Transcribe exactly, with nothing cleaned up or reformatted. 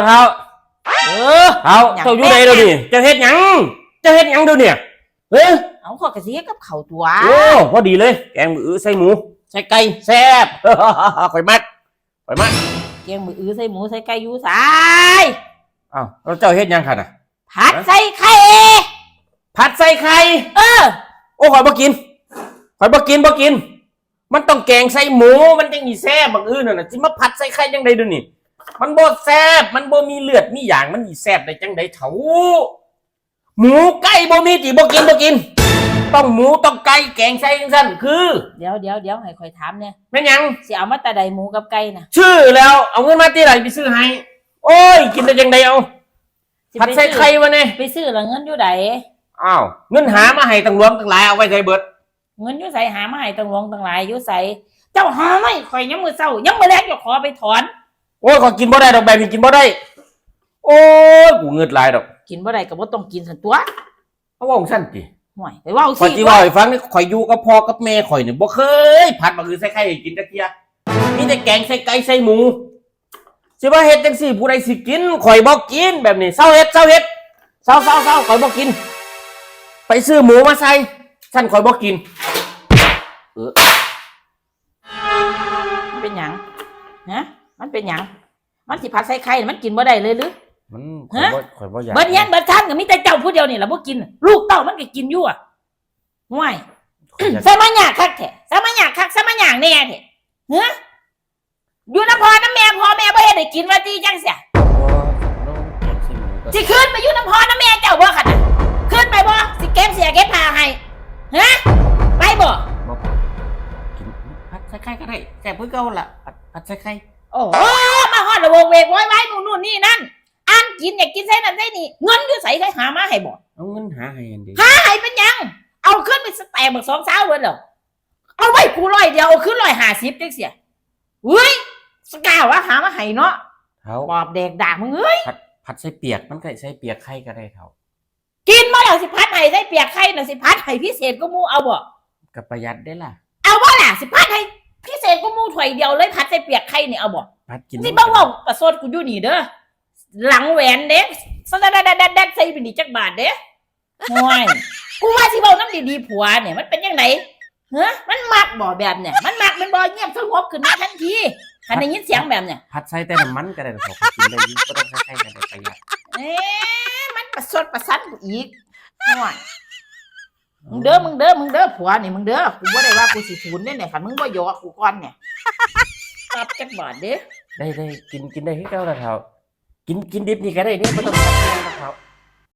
เฒ่า เออ เฒ่า หยัง เจ้าอยู่ใดเดี๋ยวนี้ เจ้าเฮ็ดหยัง เจ้าเฮ็ดหยังเดี๋ยวนี้ เฮ้ย เอาข้อยก็สิเฮ็ดกับข้าวตั่ว โอ้ พอดีเลย แกงบักอึ่ใส่หมู ใส่ไก่ แซ่บ ข่อยมัก ข่อยมัก แกงบักอึ่ใส่หมูใส่ไก่อยู่ไส อ้าว แล้วเจ้าเฮ็ดหยังคั่นน่ะ ผัดใส่ไข่ ผัดใส่ไข่ เออ โอ้ ข่อยบ่กิน ข่อยบ่กิน บ่กิน มันต้องแกงใส่หมู มันจั่งสิแซ่บ บักอึ่นั่นน่ะ สิมาผัดใส่ไข่จั่งใด๋เดี๋ยวนี้ มันบ่แซ่บ มันบ่มีเลือดมีหยาง มันสิแซ่บได้จั่งใด๋เฒ่า หมูไก่บ่มีติ บ่กิน บ่กิน ต้องหมู ต้องไก่ แกงใส่จั่งซั่น คือ เดี๋ยว เดี๋ยว เดี๋ยว ให้ข่อยถามแหน่ แม่นหยัง สิเอามาแต่ใด๋หมูกับไก่น่ะ ซื้อแล้ว เอาเงินมาแต่ใด๋ ไปซื้อให้ โอ้ย กินได้จั่งใด๋ เอา สิไป ผัดใส่ไข่วะเนี่ย ไปซื้อละเงินอยู่ใด๋ อ้าว เงินหามาให้ตั้งหลวงตั้งหลาย เอาไว้ใสเบิด เงินอยู่ไส หามาให้ตั้งหลวงตั้งหลาย อยู่ไส เจ้าหามาให้ข่อยยามมื้อเช้า ยามมื้อแลงเจ้าขอไปถอน โอ้ย ข่อยกินบ่ได้ดอก แบบนี้กินบ่ได้ โอ้ย กูงึดหลายดอก กินบ่ได้ก็บ่ต้องกินซั่นตั่ว เอาเว้าซั่นติ ห่วย ไปเว้า ข่อยสิ สิเว้าให้ฟังนี่ ข่อยอยู่กับพ่อกับแม่ข่อยนี่ บ่เคยผัดบักอึ่ใส่ไข่ให้กินจักเทื่อ มีแต่แกงใส่ไก่ใส่หมู สิมาเฮ็ดจั่งซี้ ผู้ใดสิกิน ข่อยบ่กินแบบนี้ เซาเฮ็ด เซาเฮ็ด เซา เซา เซา ข่อยบ่กิน ไปซื้อหมูมาใส่ ซั่นข่อยบ่กิน เออ มันเป็นหยัง ฮะ มันเป็นหยัง มันสิผัดใส่ไข่นี่ มันกินบ่ได้เลยหรือ มัน ฮะ ข่อยบ่ ข่อยบ่อยาก เบิดเฮียนเบิดซานก็มีแต่เจ้าผู้เดียวนี่ล่ะบ่กิน ลูกเต้ามันก็กินอยู่อะ ห่วย ข่อยอยาก สะมายากคักแท้ สะมายากคัก สะมายากแน่แท้ ฮะ อยู่นำพ่อนำแม่ พ่อแม่บ่เฮ็ดให้กินว่าติจั่งซี้ โอ้ ลงแกงใส่หมูก็ สิคืนไปอยู่นำพ่อนำแม่เจ้าบ่คั่นน่ะ คืนไปบ่ สิเก็บเสื้อเก็บผ้าให้ ฮะ ไปบ่ บ่ไป กินผัดใส่ไข่ก็ได้ แซ่บคือเก่าล่ะ ผัด ผัดใส่ไข่ โอ้โห มาฮอดละโวกเวกโวยวายนู่นนี่นั่น อันกินอยากกินใส่นั่นใส่นี่ เงินอยู่ไส ใครหามาให้บ่ เอาเงินหาให้อันเดียว หาให้เป็นหยัง เอาขึ้นไปสแต็กบักสองสาวเบิดแล้ว เอาไว้กูร้อยเดียว เอาขึ้นร้อยห้าสิบจั่งซี้ เฮ้ย สกล้าว่าหามาให้เนาะ เฒ่า ปอบแดกดากมึงเอ้ย ผัด ผัดใส่เปียก มันก็ใส่เปียกไข่ก็ได้เฒ่า กินบ่แล้วสิผัดให้ใส่เปียกไข่น่ะ สิผัดให้พิเศษกว่าหมู่ เอาบ่ ก็ประหยัดเด้ล่ะ เอาบ่ล่ะ สิผัดให้พิเศษกว่าหมู่ถ้วยเดียวเลย ผัดใส่เปียกไข่นี่ เอาบ่ ผัดกิน สิบ่เว้าประชดกูอยู่นี่เด้อ หลังแหวนเด้ สะดัดๆๆๆ ใส่ไปนี่จักบาทเด้ ห่วย กูว่าสิเว้านำดีๆ ผัวเนี่ย มันเป็นจั่งใด๋ ฮะ มันมักบ่แบบเนี่ย มันมักแม่นบ่ เงียบสงบขึ้นมาทันที คันได้ยินเสียงแบบเนี่ย ผัดใส่แต่น้ำมันก็ได้ดอก กินได้อยู่ บ่ต้องใส่ไข่ก็ได้ ประหยัด เอ๊ะ มันประชดประชันกูอีก ห่วย มึงเด้อ มึงเด้อ มึงเด้อ ผัวนี่ มึงเด้อ กูบ่ได้ว่ากูสิศูนย์เด้เนี่ย คันมึงบ่หยอกกูก่อนเนี่ย ปรับจักบาทเด้ ได้ ได้ กิน กินได้คือเก่าล่ะเฒ่า กิน กินดิบนี่ก็ได้เด้ บ่ต้องใส่ไข่ดอกเฒ่า